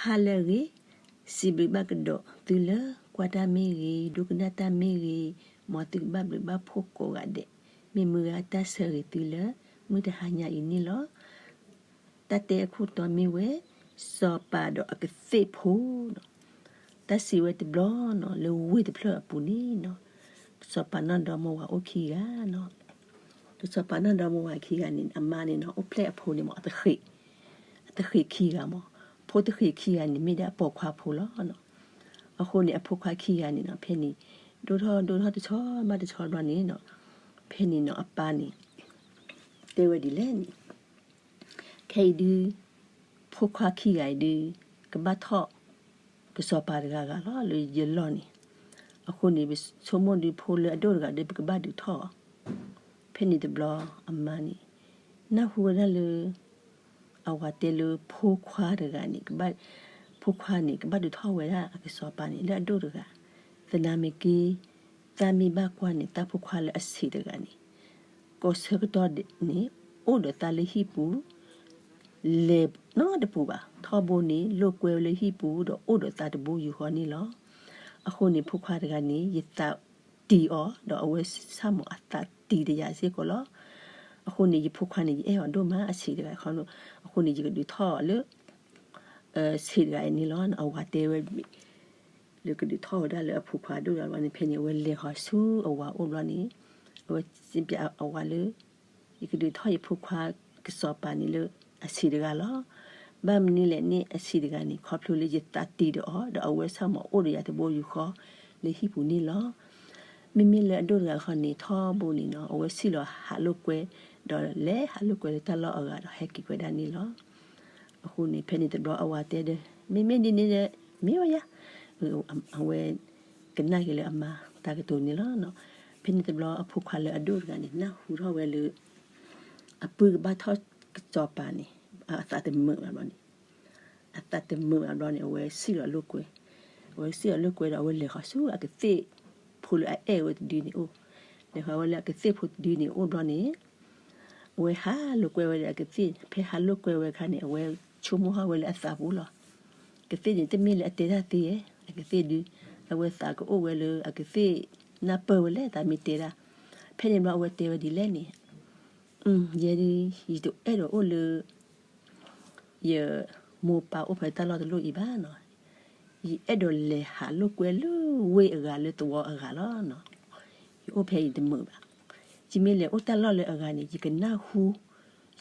ဟါလၢအဂ့ၤ, စံးဘျုးဘၣ်ကဒီးသုလၢ ကွၢ်တၢ်မ့ၢ်ဂ့ၤ, ဒိကနၣ်တၢ်မ့ၢ်ဂ့ၤ, မ်သုကဘၣ်ဘျုးဘၣ်ဖှိၣ်ကိးဂၤဒဲး, မ့ၢ်မုၢ်ဂၤတၢ်ဆၢဂ့ၤသုလၢ မုၢ်တဟါညါအံၤန့ၣ်လီၤ. တၢ်တဲအခိၣ်တီမ့ၢ်ဝဲ စီၤပၤဒီးအကသ့ၣ်ဖိနီၤ. တၢ်စံးဝဲတဘျီနီၤ လၢဝ့ၢ်တဖျၢၣ်အပူၤန့ၣ်နီၤ, စီၤပၤနီၢ်ဒီမါဝၤအိၣ်ခံဂၤနီၤ. စီၤပၤနီၢ်ဒီမါဝၤခံဂၤန့ၣ် အမါန့ၣ်နီၤ အိၣ်ဖျဲၣ်အဖိန့ၣ်မ့ၢ် အတဃ့ၢ်ခံဂၤမ့ၢ်, ဖိတဃ့ၢ်ခံဂၤန့ၣ် မ့ၢ်ဒၣ်အပိာ်ခွါဖိလီၤနီၤ. အဃိန့ၣ် အဖိခွါခံဂၤန့ၣ်နီၤ ဖဲန့ၣ် ဒိၣ်ထီၣ်ဒိၣ်ထီၣ်တဆီဘၣ်တဆီဘျီန့ၣ်နီၤ, ဖဲန့ၣ်နီၤ အပၢ်န့ၣ် တဲဝဲဒ်လဲၣ်န့ၣ်, ခဲအံၤဒုး ဖိခွါခံဂၤအံၤဒုး ကဘၣ်ထီၣ် ကစီၤပၤတဂၤဂၤလီၤ လၢယလီၢ်န့ၣ်. အဃိန့ၣ် ပဆိကမိၣ်ဒုး ဖိလၢအဒိၣ်တဂၤဒီး ပကဘၣ်ဒုးထီၣ်အီၤ. ဖဲန့ၣ်တဘျီ အမါန့ၣ် နၢ်ဟူဝဲဒၣ်လၢ အဝၤတဲလၢဖိခွါတဂၤန့ၣ် ကဘၣ်, ဖိခွါန့ၣ် ကဘၣ်ဒုးထီၣ်ဝဲဒၣ်အကစီၤပၤန့ၣ် လၢအဒိၣ်တဂၤ, သနာ်မ့ၢ်က့ သးမ့ၢ်ဘၣ်ကွၢ်န့ၣ် တၢ်ဖိခွါလၢအဆံးတဂၤန့ၣ် ကိးဆၢကတီၢ်န့ၣ် အိၣ်ဒီးသးလၢဟံၣ်ပူၤ လဲၤနီတပူၤဘၣ်, ထီဘိန့ၣ် လိာ်ကွဲဝဲလၢဟံၣ်ပူၤ ဒီးအိၣ်ဒီးသးတဘိယူၢ်ဃီန့ၣ်လီၤ. အဃိန့ၣ် ဖိခွါတဂၤန့ၣ် ယသးတံၢ်အီၤ ဒီးအဝဲဆၣ်မီၤအသးတံၢ်တယၤစ့ၢ်ကီးလီၤ. အဃိန့ၣ် ယဖိခွါန့ၣ် ယအဲၣ်အီၤဒိၣ်မး အဆံးတဂၤခီ, အဃိန့ၣ် ယကဒုးထီၣ်အီၤလၢ ဆံးတဂၤအံၤန့ၣ်လီၤ. အဝၤတဲဝဲ လၢကဒုးထီၣ်ဝဲဒၣ်လၢအဖိခွါဒိၣ်တဂၤဘျီန့ၣ် ဖဲန့ၣ် အဝဲလဲၤဃီၤဆူအဝၤအိၣ်ဘျီန့ၣ် အဝဲစံးပျးအဝၤလၢ ယကဒုးထီၣ်ယဖိခွါကစီၤပၤန့ၣ်လၢအဆံးတဂၤလီၤ. ဘၣ်မနုၤလဲၣ်န့ၣ် အဆံးတဂၤန့ၣ် ခီဖျိလၢယသးတံၢ်ဒီးအီၤ ဒီးအဝဲဆၣ်မီၤအိၣ်ဒီးယၤတဘိယူၢ်ဃီလၢဟံၣ်ပူၤန့ၣ်လီၤ. မ့မ့ၢ်လၢအဒိၣ်တဂၤခီန့ၣ် ထီဘိန့ၣ်နီၤ အဝဲစံၣ်လီၤဟးလိာ်ကွဲ ဒီးလဲၤဟးလိာ်ကွဲလၢတၢ်လီၢ်အဂၤဒီးဟဲက့ၤကွဲဒၣ်န့ၣ်လီၤ. အဃိန့ၣ် ဖဲန့ၣ်တဘျီအဝၤတဲဒီး မ့မ့ၢ်ဒ်န့ၣ်ဒီး မ့ၢ်ဝဲယါ, အဝဲ ကနၣ်က့ၤလၢအမါတၢ်ကတိၤန့ၣ်လီၤ. ဖဲန့ၣ်တဘျီအဖိခွါလၢအဒိၣ်တဂၤန့ၣ် နၢ်ဟူထီၣ်ဝဲလၢ အပုၢ်ကဘၣ်ထီၣ်ကစီၤပၤန့ၣ် အသးတမုာ်ဘၣ်ဘျီန့ၣ် အသးတမုာ်ဘၣ်ဘျီန့ၣ် အဝဲစံၣ်လီၤလိာ်ကွဲ, အဝဲစံၣ်လီၤလိာ်ကွဲဒီး အဝဲလဲၤဃီၤဆူအကသ့ၣ်ဖိလၢအအဲၣ်ဝဲတဒုန့ၣ်အိၣ်, လဲၤဃီၤဝဲလၢအကသ့ၣ်ဖိတဒုန့ၣ်အိၣ်ဘျီန့ၣ် အဝဲဟးလိာ်ကွဲဝဲဒီးအကသ့ၣ်, ဖဲဟးလိာ်ကွဲဝဲအခါန့ၣ် အဝဲဆိကမိၣ်ထီၣ်ဝဲလၢအသးပူၤလီၤ. ကသ့ၣ်န့ၣ်တမ့ၢ်လၢအတဲတၢ်သ့ဧါ, အကသ့ၣ်ဒုး အဝဲသးကအိၣ်ဝဲလၢအကသ့ၣ်နၢ်ပၢၢ်ဝဲလဲၣ် တၢ်မ့ၢ်တဲဒၣ်. ဖဲန့ၣ်ဘျီအဝဲတဲဝဲဒ်လဲၣ်န့ၣ် ယဲဒုး ယတအဲၣ်ဒိးအိၣ်လၢ ယမိၢ်ပၢ်အိၣ်ဖဲတၢ်လီၢ်တလိၣ်အံၤဘၣ်နီၤ. ယအဲၣ်ဒိးလဲၤဟးလိာ်ကွဲလၢဝ့ၢ်အဂၤလၢသဝီအဂၤလီၤ. ယအိၣ်ဖဲအံၤတမုာ်ဘၣ်. ယမ့ၢ်လဲၤအိၣ်တၢ်လီၢ်လၢအဂၤန့ၣ် ယကနၢ်ဟူ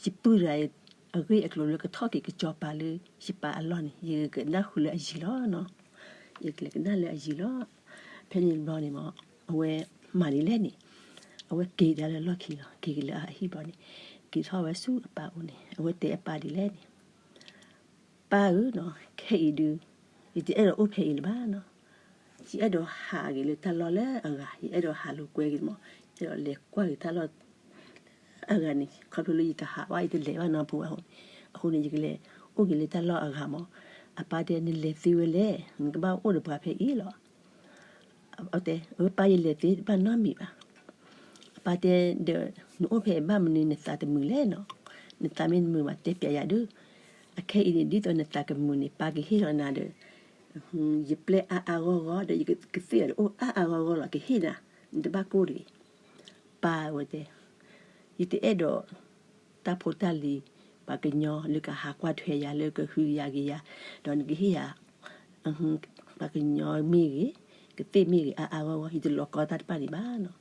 ယပုၢ်တဂၤအဂ့ၢ်အကျိၤလၢကထီၣ်က့ၤကစီၤပၤလၢယပၢ်အလီၢ်န့ၣ် ယကနၢ်ဟူလၢအယံၤလီၤ. ယကလဲၤကနၣ်လၢအယံၤလီၤ. ဖဲန့ၣ်ဘျီန့ၣ်မ့ၢ် အဝဲမၤဒ်လဲၣ်န့ၣ် အဝဲက့ၤဒၣ်လၢလီၢ်ခံလီၤ. က့ၤက့ၤလၢအဟံၣ်ဘျီန့ၣ် က့ၤထီၣ်ဝဲဆူအပၢ်အိၣ်န့ၣ် အဝဲတဲအပၢ်ဒ်လဲၣ်န့ၣ် ပၢ်ဧၢနီၤ, ခဲအံၤဒုး ယတအဲၣ်ဒိးအိၣ်ဖဲအံၤလၢၤဘၣ်နီၤ. ယအဲၣ်ဒိးဟးက့ၤလၢတၢ်လီၢ်လၢအဂၤ, ယအဲၣ်ဒိးဟးလိာ်ကွဲက့ၤမး, ယအဲၣ်ဒိးလဲၤကွၢ်က့ၤတၢ်လီၢ်အဂၤန့ၣ် ခီဖျိလၢယတဟးဘၣ် ယတလဲၤဘၣ်နီတပူၤဘၣ်အဃိန့ၣ် ယကလဲၤအိၣ်က့ၤလၢတၢ်လီၢ်အဂၤမး. အပၢ်တဲ နလဲၤသ့ဝဲလဲၣ်, နကဘၣ်အိၣ်ဒီးပှၤဖဲအံၤလီၤ. အတဲ အၢ ပၢ်ယလဲၤသ့တဘၣ်နီတမံၤဘၣ်. အပၢ်တဲဒီး နအိၣ်ဖဲအံၤဘၣ်မနုၤ နသးတမုာ်လဲၣ်နီၤ. နသးမ့ၢ်တမုာ်ဘၣ် တဲပျးယၤဒုး. အခဲအံၤန့ၣ် ဒ်သိးနသးကမုာ်န့ၣ် ပၢ်ကဟ့ၣ်လီၤနၤဒီး ယပျဲၢ်အါအါဂီၢ်ဂီၢ် ဒီးယကသ့ၣ်အီၤဒီးအိၣ်အါအါဂီၢ်ဂီၢ်လီၤ ကဟ့ၣ်နၤ, နတဘၣ်ကိၢ်တဂ့ၤ. ပၢ်ဝဲတဲ ယတအဲၣ်ဒိး တၢ်ဖိတၢ်လံၤ ပှၤကညီလၢကဟးကွၢ်ထွဲယၤ လၢကဟုကယာ်က့ၤယၤ, ဒီးနကဟ့ၣ်ယၤ ပှၤကညီမ့ၢ်ဂ့ၤ, ကသ့ၣ်မ့ၢ်ဂ့ၤ အါအါဂီၢ်ဂီၢ် ယတလီၤကီတၢ်တဖၣ်န့ၣ်ဘၣ်နီၤ.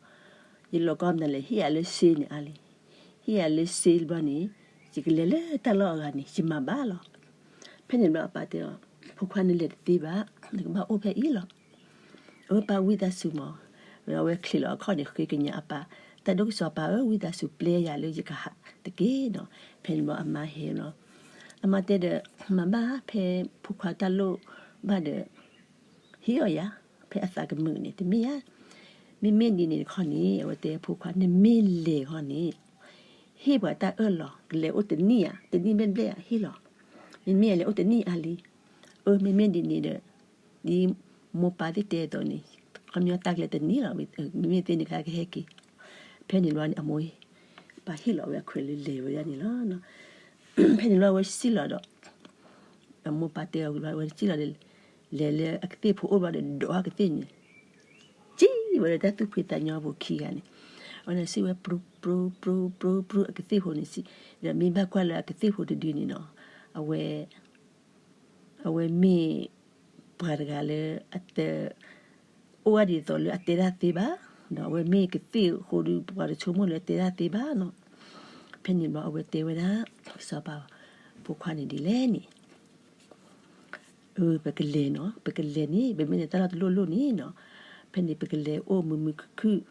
ယလီၤကီမနုၤလဲၣ် ဟ့ၣ်ယၤလၢစ့န့ၣ်အါလံ. ဟ့ၣ်ယၤလၢစ့တဘျီန့ၣ် ယကလဲၤလၢတၢ်လီၢ်အဂၤန့ၣ် ယမၤဘၣ်လီၤ. ဖဲန့ၣ်ဘျီအပၢ်တဲအီၤ ဖိခွါနလဲၤတသ့ဘၣ်, နကဘၣ်အိၣ်ဖဲအံၤလီၤ. အဝဲပၢ်ဝံသးစူၤမး, အဝဲချံးလီၤအခီၣ်န့ၣ် ဃ့ကညးအပၢ်, တၢ်ဒိၣ်ကစီၤပၤဧၢ ဝံသးစူၤပျဲယၤလၢယကဟးတက့ၢ်နီၤ. ဖဲန့ၣ်ဘျီအမါဟဲလီၤ. အမါတဲဒီး မၤဘၣ် ဖဲဖိခွါတၢ်လိၣ်ဘၣ်ဒီး ဟ့ၣ်အီၤယၤ, ဖဲအသးကမုာ်န့ၣ် တမ့ၢ်ယၤ. မ့မ့ၢ်ဒ်န့ၣ်တခီန့ၣ် အဝဲတဲဖိခွါ နမ့ၢ်လဲၤခီန့ၣ် ဟ့ၣ်ပှၤတၢ်အၢၣ်လီၤ ကလဲၤအိၣ်တနံၣ်ဧါ, တနံၣ်ဘျဲၣ်ဘျဲၣ်ဧါ ဟ့ၣ်လီၤ. မ့မ့ၢ်လဲၤအိၣ်တနံၣ်အါလံ. အၢ မ့မ့ၢ်ဒ်န့ၣ်ဒီး ဒ်မိၢ်ပၢ်သ့ၣ်တဲအသိးန့ၣ် ခီပညီတၢ်ကျဲတနံၣ်လီၤ. မ့မ့ၢ်သ့န့ၣ်ခါကဟဲက့ၤ. ဖဲန့ၣ်ဘျီန့ၣ် အမိၢ် ပၢ်ဟ့ၣ်လီၤဝဲအခွဲးလၢလဲၤဝဲဒၣ်န့ၣ်လီၤ. ဖဲန့ၣ်ဘျီအဝဲစံၣ်လီၤဒီး အမိၢ်ပၢ်တဲအီၤဝံၤဘျီ အဝဲစံၣ်လီၤဒီး လဲၤလၢအကသ့ၣ်ဖိအိၣ်ဘျီဒီး ဒိးအကသ့ၣ်န့ၣ် စံၣ်ဝဲလၢတၢ်သူၣ်ဖှံသးညီပူၤခံဂၤန့ၣ်, အဝဲန့ၣ်စံၣ်ဝဲ ပြူပြူပြူပြူ အကသ့ၣ်ဖိန့ၣ်စံၣ်, ဒီးမ့ၢ်ဘၣ်ကွၢ်လၢအကသ့ၣ်ဖိတဒုန့ၣ်နီၤ, အဝဲ အဝဲမ့ၢ်ပှၤတဂၤလၢအတ အိၣ်ဝဲဒ်သိးလၢအတဲတၢ်သ့ဘၣ်, ဒီးအဝဲမ့ၢ်ကသ့ၣ်အဃိဒီး ပှၤတဆိကမိၣ်လၢအတဲတၢ်သ့ဘၣ်နီၤ. ဖဲန့ၣ်ဘျီအဝဲတဲဝဲဒၣ် စီၤပၤဖိခွါန့ၣ်ဒ်လဲၣ်န့ၣ် အၢ ပကလဲၤနီၤ, ပကလဲၤန့ၣ် ပမ့ၢ်လဲၤတၢ်လီၢ်တလိၣ်လိၣ်န့ၣ်နီၤ, ဖဲန့ၣ်ပကလဲၤအိၣ်မုာ်မုာ်ခုၣ်ခုၣ်,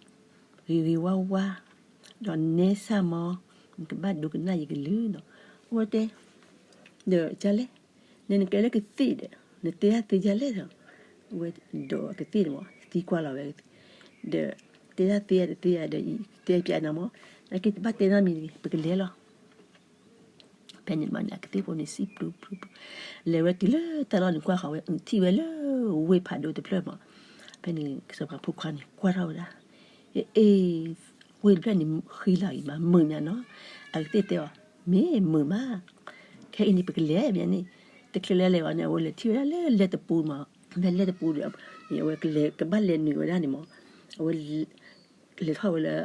ဂ့ၤဂ့ၤဝါဝါ, ဒီးနဲဆၣ်မီ, နကဘၣ်ဒိကနၣ်ယကလုၢ်နီၤ. အဝဲတဲ ဒီးဒ်လဲၣ်, နနကဲလၢကသ့ၣ်ဒီး နတဲတၢ်သ့ဒ်လဲၣ်ဒီး, အဝဲဒိးကသ့ၣ်န့ၣ်မး သံကွၢ်လီၤဝဲ, ဒီးတဲတၢ်သ့တသ့ဒီး ယတဲပျးနၤမး, နာ်က့တဘၣ်တဲနီတမံၤတဂ့ၤ ပကလဲၤလီၤ. ဖဲန့ၣ်မးန့ၣ် အကသ့ၣ်ဖိန့ၣ်စံၣ်ပျူပျူပျူ, လဲၤဝဲတုၤလၢတၢ်လီၢ်န့ၣ် ကွၢ်ဃီၤဝဲ ထံၣ်ဝဲလၢဝ့ၢ်ဖးဒိၣ်တဖျၢၣ်မး. ဖဲန့ၣ် စီၤပၤဖိခွါန့ၣ် ကွၢ်ထီၣ်ဝဲဒၣ်, အ့ ဝ့ၢ်တဖျၢၣ်န့ၣ်ဃံလၤဂ့ၤမး မုာ်မးနီၤ. အကသ့ၣ်တဲအီၤ မ့ၢ်မုာ်မး, ခဲအံၤန့ၣ် ပကလဲၤမးန့ၣ်, တချုးလၢလဲၤဘၣ်န့ၣ် အဝဲလဲၤထံၣ်ဝဲဒၣ်လၢလဲၢ်တပူၤမး, ဖဲလဲၢ်တပူၤဒီး အဝဲကလဲၤကဘၣ်လဲၤနုာ်ဝဲဒၣ်န့ၣ်မး, အဝဲ လဲၤထီၣ်ဝဲလၢ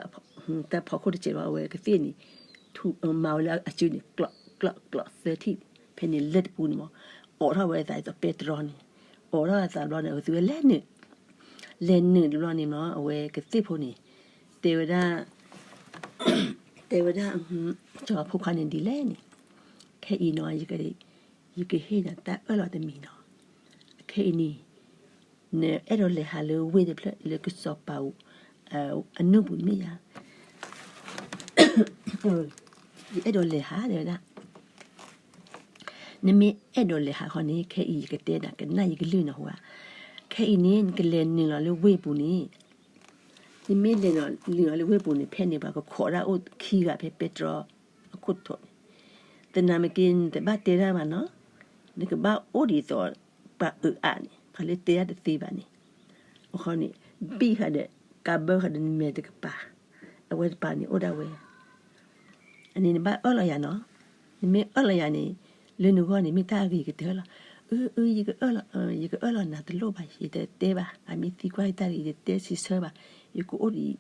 တၢ်ဖီခိၣ်တစဲးဘၣ် အဝဲကသ့ၣ်န့ၣ် ထူ မၤဝဲလၢအစုန့ၣ် ကျီးကျီးကျီးသၢထံၣ်, ဖဲန့ၣ်လၢၢ်တပူၤန့ၣ်မး အိးထီၣ်ဝဲအသးဒ်သိးပဲတြီန့ၣ်, အိးထီၣ်အသးဘျီန့ၣ် အဝဲသုဝဲလဲၤနုာ်, လဲၤနုာ်တဘျီန့ၣ်မး အဝဲကသ့ၣ်ဖိန့ၣ် တဲဝဲဒၣ် တဲဝဲဒၣ် စီၤပၤဖိခွါန့ၣ်ဒ်လဲၣ်န့ၣ်, ခဲအံၤနီၤ ယကဟ့ၣ်နၤတၢ်အၢၣ်လီၤတမံၤနီၤ, ခဲအံၤန့ၣ် နအဲၣ်ဒိးလဲၤဟးလၢဝ့ၢ်တဖျၢၣ်လၢကစီၤပၤ အနုၢ်ပူၤမ့ၢ်ဧါ, ယအဲၣ်ဒိးလဲၤဟးတဲဝဲဒၣ်, နမ့ၢ်အဲၣ်ဒိးလဲၤဟးဃီန့ၣ် ခဲအံၤယကတဲနၤ ကနၣ်ယကလုၢ်နၢ်ဟူဧါ, ခဲအံၤန့ၣ် နကလဲၤနုာ်လီၤလၢဝ့ၢ်ပူၤန့ၣ် နမ့ၢ်လဲၤနုာ်လီၤလၢဝ့ၢ်ပူၤန့ၣ် ဖဲန့ၣ်ပှၤကခိးဒၣ်အိၣ်ခံဂၤဖဲပဲတြီအခိၣ်ထီးန့ၣ်, သနာ်က့ နတဘၣ်တဲတၢ်ဘၣ်နီၤ, နကဘၣ်အိၣ်ဒ်သိးပှၤအုးအးန့ၣ် ပှၤလၢတဲတၢ်တသ့ဘၣ်န့ၣ်, အဃိန့ၣ် ဘံၣ်ဃာ်ဒီး ကးဘၢဃာ်ဒီးနမဲာ်တကပၤ, အဝဲတပၤန့ၣ်အိၣ်ဒၣ်ဝဲ အန့ၣ်နဘၣ်အၢၣ်လီၤယၤနီၤ, နမ့ၢ်အၢၣ်လီၤယၤန့ၣ် လၢနဂီၢ်န့ၣ် မ့ၢ်တၢ်ဂ့ၤကတၢၢ်လီၤ. အၢ အၢ ယကအၢၣ်လီၤ ယကအၢၣ်လီၤနၤတလိၣ်ဘၣ်, ယတတဲဘၣ်, အမ့ၢ်သံကွၢ်ယတၢ်ဂ့ၤ ယတတဲဆံးဆၢဘၣ်, ယကအိၣ်ဒ်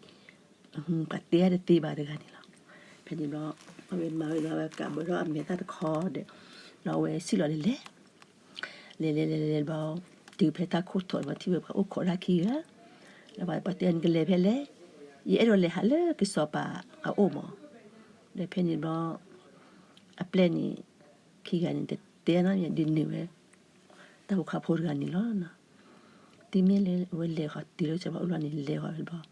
ပှၤတဲတၢ်တသ့ဘၣ်တဂၤန့ၣ်လီၤ. ဖဲန့ၣ်ဘျီ အဝဲမၤဝဲဘျီ အဝဲကးဘၢထီၣ်အမဲာ်တၢ်တခီဒီး ဒီးအဝဲစံၣ်လီၤလဲၤလဲၤ လဲၤလဲၤလဲၤလဲၤဘျီ တုၤဖဲတၢ်ခိၣ်ထီးဘျီ ထံၣ်ဝဲပှၤအိၣ်ခိးဒၣ်ခံဂၤ, ဒီးပှၤတဲနကလဲၤဖဲလဲၣ်, ယအဲၣ်ဒိးလဲၤဟးလၢကစီၤပၤအအိၣ်မး, ဒီးဖဲန့ၣ်ဘျီ အပျဲၢ်န့ၣ် ခံဂၤန့ၣ် တတဲနီတမံၤ ဒုးနုာ်ဝဲ တၢ်ဖိခွါဖိတဂၤန့ၣ်လီၤ. တုၤမ့ၢ်လၢအဝဲလဲၤဃီၤတုၤလၢစီၤပၤအိၣ်ဘျီန့ၣ် လဲၤဃီၤဝဲဘျီ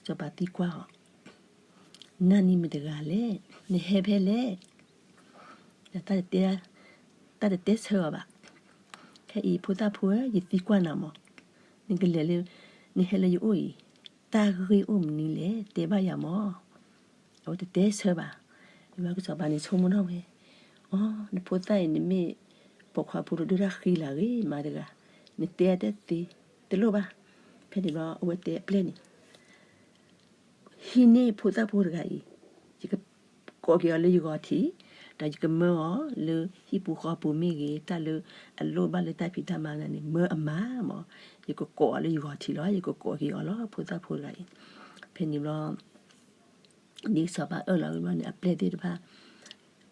စီၤပၤသံကွၢ်အီၤ နၤန့ၣ်မတၤတဂၤလဲၣ်, နဟဲဖဲလဲၣ်, တၢ်တတဲဆၢအီၤဘၣ်. ခဲအံၤဖိသၣ်ဖိဧၢ ယသံကွၢ်နၤမး, နကလဲၤလၢ နဟဲလၢယအိၣ်အံၤ တၢ်ဂ့ၢ်အိၣ်မနုၤလဲၣ် တဲဘၣ်ယၤမး. အဝဲတတဲဆၢဘၣ်. ဘျီကစီၤပၤန့ၣ်ဆိကမိၣ်ထီၣ်ဝဲ, အိ နဖိသၣ်အံၤ နမ့ၢ်ပိာ်ခွါဖိတဒိၣ်တၢ်ဃံလၤဂ့ၤမးတဂၤ, နတဲတၢ်သ့တလိၣ်ဘၣ်. ဖဲန့ၣ်ဘျီအဝဲတဲအပျဲၢ်န့ၣ် ဟံးန့ၢ်ဖိသၣ်ဖိတဂၤအံၤ, ယကကိးက့ၤအီၤလၢယဂီၤထံး, ဒီးယကမၢအီၤလၢဟံၣ်ပူၤဃီပူၤမ့ၢ်ဂ့ၤ, တၢ်လၢအလိၣ်ဘၣ်လၢတၢ်ဖံးတၢ်မၤန့ၣ် မၢအမၤမး, ယကကိးအီၤလၢယဂီၤထံးလီၤ, ယကကိးက့ၤအီၤလီၤ ဖိသၣ်ဖိတဂၤအံၤ. ဖဲန့ၣ်ဘျီ ဒ်စီၤပၤအၢၣ်လီၤဝဲဘျီန့ၣ် အပျဲၢ်သ့ၣ်တဖၣ်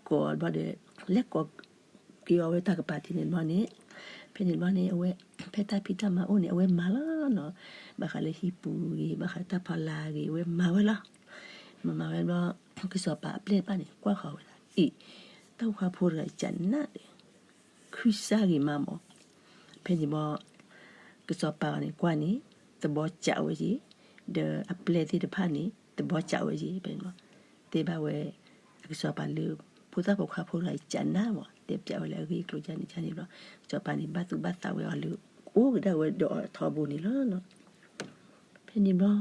ကိးအီၤဘျီဒီး လဲၤကိးက့ၤအီၤဝဲတၢ်ကပၤထံးန့ၣ်ဘျီန့ၣ်, ဖဲန့ၣ်ဘျီန့ၣ် အဝဲ ဖဲတၢ်ဖံးတၢ်မၤအိၣ်န့ၣ် အဝဲမၤလီၤနီၤ, ဘၣ်ဃးလၢဟံၣ်ပူၤဂ့ၤ ဘၣ်ဃးတၢ်ဖီလာ်ဂ့ၤ အဝဲမၤဝဲလီၤ. မၤမၤဝဲဘျီ ကစီၤပၤအပျဲၢ်တဖၣ်န့ၣ် ကွၢ်ဃီၤဝဲဒၣ် အံၤ တၢ်ဖိခွါဖိတဂၤအံၤ ကနၣ်ဒီး ခုစၢ်ဂ့ၤမးမး. ဖဲန့ၣ်ဘျီ ကစီၤပၤန့ၣ်ကွၢ်န့ၣ် သဘီစးဝဲက့ၤ, ဒီးအပျဲၢ်သ့ၣ်တဖၣ်န့ၣ် သဘီစးဝဲက့ၤ. ဖဲန့ၣ်ဘျီ တဲဘၣ်ဝဲ အကစီၤပၤလၢ ဖိသၣ်ပိာ်ခွါဖိတဂၤအံၤ ကနၣ်မး တဲပျးဝဲလၢအဂ့ၢ်အကျိၤဒ်န့ၣ်န့ၣ်ဘျီ ကစီၤပၤန့ၣ် ဘၣ်သူၣ်ဘၣ်သးဝဲအီၤလၢ အိၣ်ကဒါဝဲဒီးအီၤထီဘိန့ၣ်လီၤ. ဖဲန့ၣ်ဘျီ